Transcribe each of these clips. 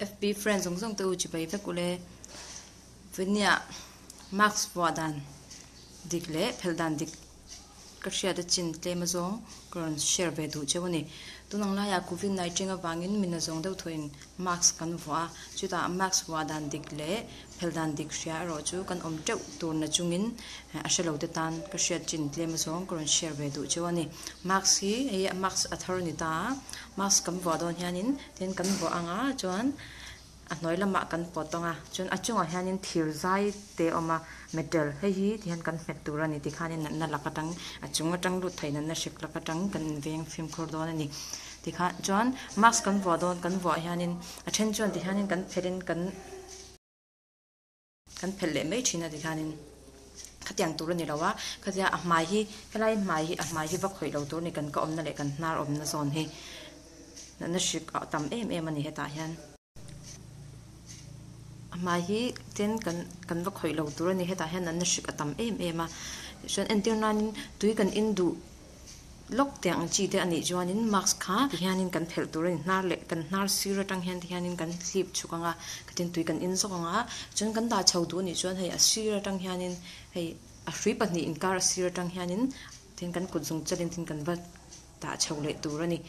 FB friend zawng zawng te u chibai vek ule Vania mask vuah dan dik leh phelh dan dik ka hriat a chin tlem azawng ka rawn share ve duh cheu a ni. Tunang laiah Covid 19 avangin min azawng deuh thawhin mask kan vuah a, chutah mask vuah dan dik leh phelh dan dik hria erawh chu kan awm teuh tur na chungin a hre lo te tan ka hriat chin tlem azawng ka rawn share ve duh cheu a ni. Mask hi hei mask a thar a ni ta a, mask kan vuah dawn hianin tin kan vuah ang a chuan a hnuai lamah kan pawt ang a chuan a chungah hianin thir zai te a awm a metal hei hi tihian kan hmet tur a ni tikhanin natna lak atang a chung atang lut thei natna hrik lak atang kan inveng fimkhur dawn a ni tikhan chuan mask kan vuah dawn kan vuah hianin a then chuan tihianin kan phelhin kan Kan phelh leh mai thin a tikhanin khatiang tur a ni lo a, khatia a hmai hi helai hmai hi a hmai hi va khawih lo tur a ni kan ka awmna leh kan hnar awmna zawn hi natna hrik a tam em em a ni hetah hian. A hmai hi ten kan kan va khawih lo tur a ni hetah hian natna hrik a tam em em a chuan entir nanin tui kan in duh. Lawk tiang ang chi te a nih chuanin mask kha ti hianin kan phelh tur a ni. Hnar leh kan hnar sir atang hian ti hianin kan hlip chhuk ang a, khatin tui kan in zawk ang a, chuan kan dah chho duh a nih chuan hei a sir atang hianin hei a hrui pahnih inkar a sir atang hianin tin kan kut zung chelin tin kan va dah chho leh tur a ni.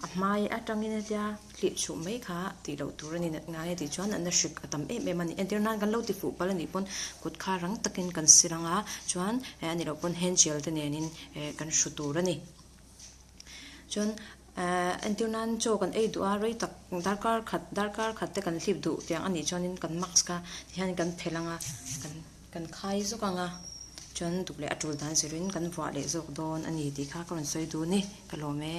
A hmai atangin hetia hlih chhuh mai kha tih loh tur a ni nat ngai a tih chuan natna hrik a tam em em a ni. Entir nan kan lo ti fuh palh a nih pawn kut kha rang takin kan sil ang a, chuan a nih loh pawn hand gel te nenin kan hru tur a ni. Chuan entir nan chaw kan ei duh a, rei tak darkar khat darkar khat te kan hlip duh tiang a nih chuanin kan mask kha tihian kan phelh ang a, kan khai zawk ang a, chuan duk leh a tul dan zirin kan vuah leh zawk dawn a ni tih kha ka rawn sawi duh a ni, ka lawm e.